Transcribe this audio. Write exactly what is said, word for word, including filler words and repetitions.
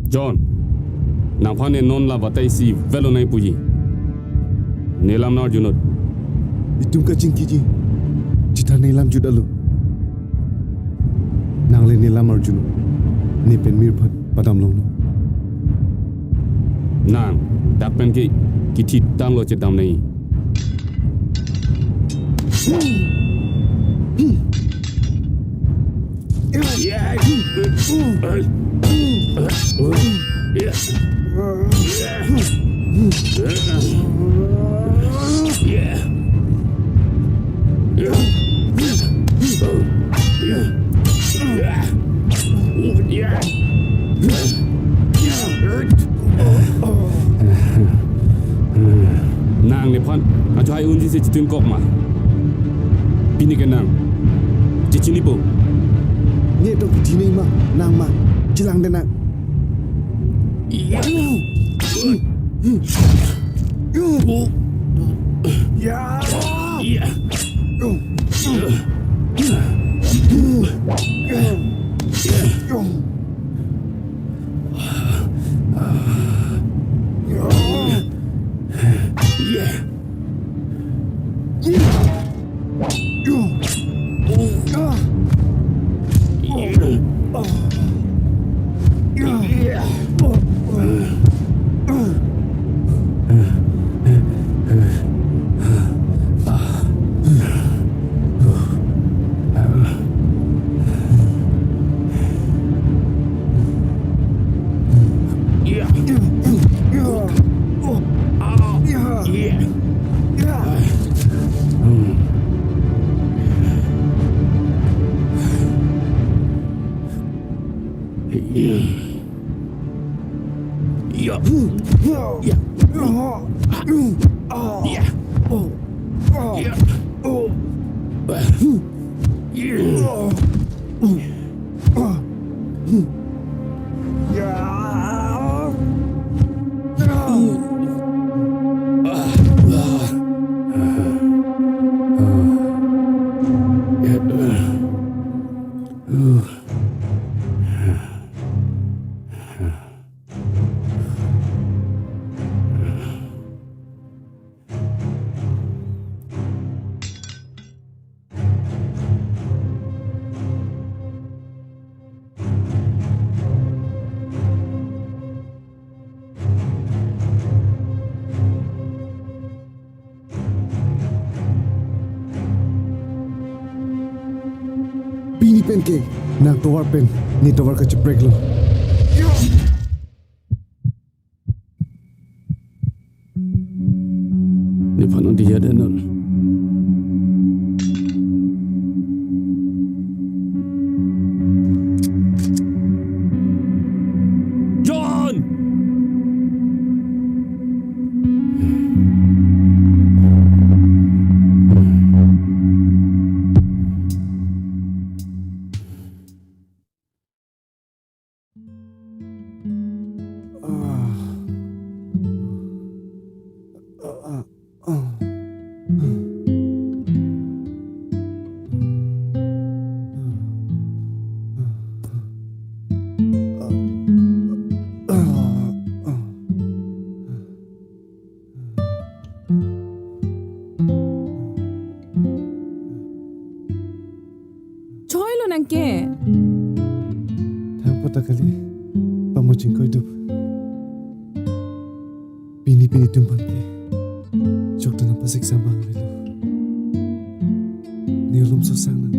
John, nangphan ne non la batai si velo nai puji. Ne lam nang arjunot. Itum kachingkiji. Chitha ne lam jut alo. Nang le ne lam arjunot. Ne pen mir aphan padam longlo. Nang, dak pen ke kithi tanglo chedam nai. Nang nephan ajo hai unji si chitun kok ma? Pini ke nang chechinipo. Ne tong pidine ma, nang ma, chelang de nang. Pini pen ke nang tovar pen ne tovar kachepreklo. Nephan non diya de non. John! Choilo nang ke. Thangpo ta kali, pamo chingkoi dup. Pini pini tum bang ke chokta nang pasik sambang avelo. Ne ulum sosang nang